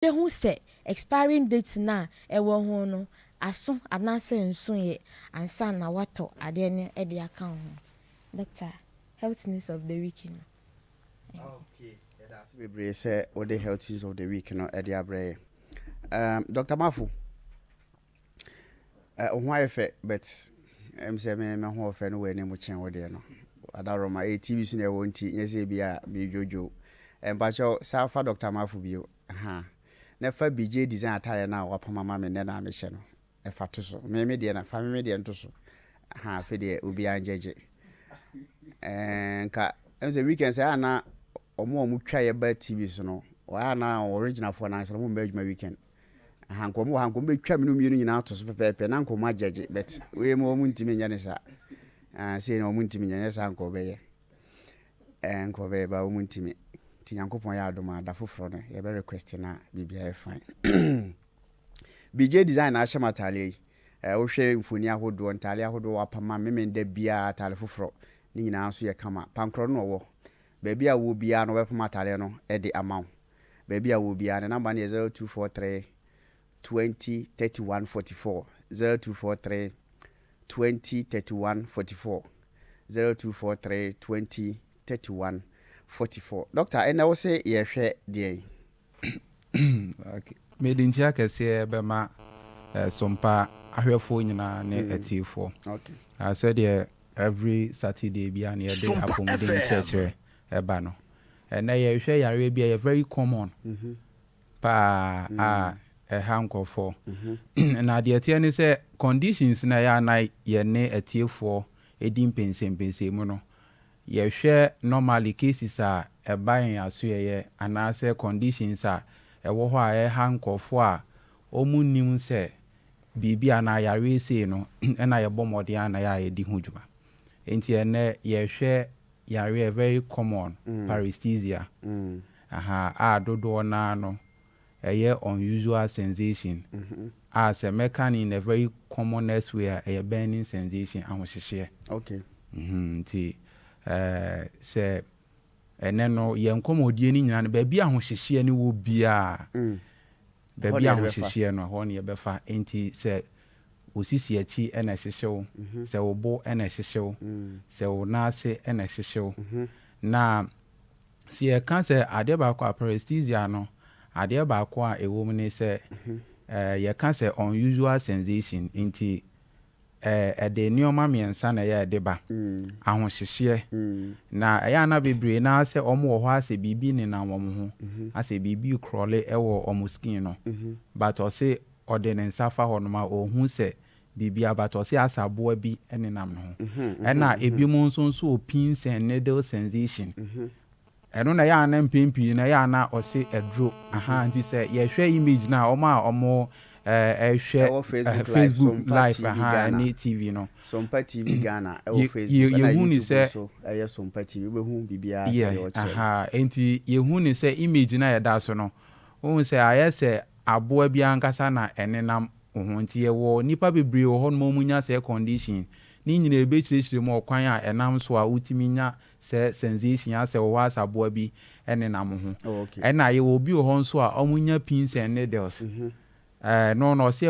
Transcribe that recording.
Wobɛhu sɛ expiring date no a ɛwɔ ho no aso anaasɛ nso yɛ ansa na watɔ adeɛ no de aka ho. Doctor, health news of the week no. Okay, yɛda ase bebree sɛ wode health news of the week no ɛde abrɛ yɛ. Dr Mafo, wo ho ayɛ fɛ, but sɛ me ho ɔfɛ no wɔ anim kyɛn wo deɛ no. Adaroma ɛyɛ TV so na ɛwɔ, nti nyɛ sɛ bi a meedwodwo. Mpakyɛw, saa fa Dr Mafo bio ha na fa BJ Design atareɛ no a wapam ama me nnɛ na mehyɛ no, ɛfa to so. Me deɛ na fa me deɛ nto so ha. Afei deɛ obiara ngyegye. Nka sɛ weekend sɛ ana ɔmo a ɔmo twa yɛ ba TV so no, ɔyɛ ana originalfoɔ na sɛ ɔmo mbɛ adwuma weekend ha, nka ɔmo wɔ ha, nka ɔmo bɛtwa me no mmienu nyinaa ato so pɛpɛɛpɛ na nka ɔmo agyegye, but wei mu ɔmo ntumi nyɛ ne saa. Sei na ɔmo ntumi nyɛ saa, nka ɔbɛyɛ, nka ɔbɛyɛ ba, ɔmo ntumi. Nti Nyankopɔn yɛ adom a, da foforɔ no yɛbɛ request na biribiara yɛ fine. BJ Design na ahyɛ m ataadeɛ yi. Wohwɛ mfoni ahodoɔ, ntaade ahodoɔ wapama memenda biara, ataade foforɔ ne nyinaa nso yɛ kama. Pankorɔ no ɔwɔ baabi a wɔ biara no, wɔbɛpam ataadeɛ no de ama wo baabi a wɔ biara. Ne number no yɛ 0243 20 31 44, 0243 20 31 44, 0243 20 31 44. Doctor, ɛnɛ wo sɛ yɛhwɛ deɛn? Okay. Mede nkyia kɛseɛ bɛma Sompa ahwɛfoɔ nyinaa ne atiefoɔ. Sɛdeɛ every Saturday bia ne yɛde Sompa apɔmuden FM. nkyerɛkyerɛ ɛba no, ɛnɛ yɛhwɛ yareɛ bi a yɛ very common paa a ɛha nkɔfoɔ. Na deɛ teɛ ne sɛ conditions na ɛyɛ ana yɛne atiefoɔ ɛdi mpɛnsɛmpɛnsɛ mu no, yɛhwɛ normally cases a ɛba yɛn asoɛyɛ anaasɛ conditions a ɛwɔ hɔ a ɛha nkɔfoɔ a ɔmu nim sɛ biribi anaa yareɛ sei no, ɛna yɛbɔ mmɔden ana yɛ a yɛdi ho dwuma. Nti ɛnɛ yɛhwɛ yareɛ very common, paresthesia. Aha, a dodoɔ naa no ɛyɛ unusual sensation a sɛ mɛka no in a very commonest way a, ɛyɛ burning sensation, ahohyehyeɛ. Nti sɛ ɛnɛ no yɛn nkɔmmɔdie no nyinaa no, baabi ahohyehyeɛ no wɔ biaa, Hɔ baabi ne yɛde bɛfa. ahohyehyeɛ no, hɔ ne yɛbɛfa. Nti sɛ osisi akyi ɛna ɛhyehye wo, sɛ wo bo ɛna ɛhyehye wo, sɛ wo nan ase ɛna ɛhyehye wo. Na sɛ yɛka sɛ adeɛ baako a paresthesia no, adeɛ baako a ɛwɔ mu ne sɛ yɛka sɛ unusual sensation, nti ɛde nneɛma mmiɛnsa na ɛyɛ ɛde ba. Ahohyehyeɛ na ɛyɛ ana bebree na sɛ ɔmo wɔ hɔ asɛ biribi nenam wɔn ho, asɛ biribi krɔle ɛwɔ ɔmo skin no, but ɔse ɔde ne nsa fa hɔ nom a, ɔhu sɛ biribi aba, but ɔse asɛ aboa bi nenam ne ho. Ɛna ebi mu nso wɔ pins and needle sensation. Ɛno na ɛyɛ ana mpɛn pii na ɛyɛ ana ɔse ɛduro aha. Nti sɛ yɛhwɛ image na ɔmo a ɔmo ɛhwɛ Ɛwɔ Facebook Live, Facebook Sompa Live TV aha Ghana. ɛne TV no. Sompa TV Ghana ɛwɔ Facebook ɛna yɛhu ne YouTube sɛ nso ɛyɛ Sompa TV, wobɛhu biribiara sɛdeɛ wɔkyerɛ no. Aha, nti yɛhu ne sɛ image no a yɛda so no, wohu sɛ ayɛ sɛ aboa bi ankasa na ɛnenam wo ho. Nti yɛwɔ nnipa bebree wɔ hɔ nom a ɔmu nya sɛ condition ne nyinaa, ɛbɛkyerɛkyerɛ mu ɔkwan a ɛnam so a wotumi nya sɛ sensation asɛ wɔ hɔ asɛ aboa bi ɛnenam wo ho. Oh, okay. Ɛna yɛwɔ obi wɔ hɔ nso a ɔmo nya pins and needles. No na ɔsɛ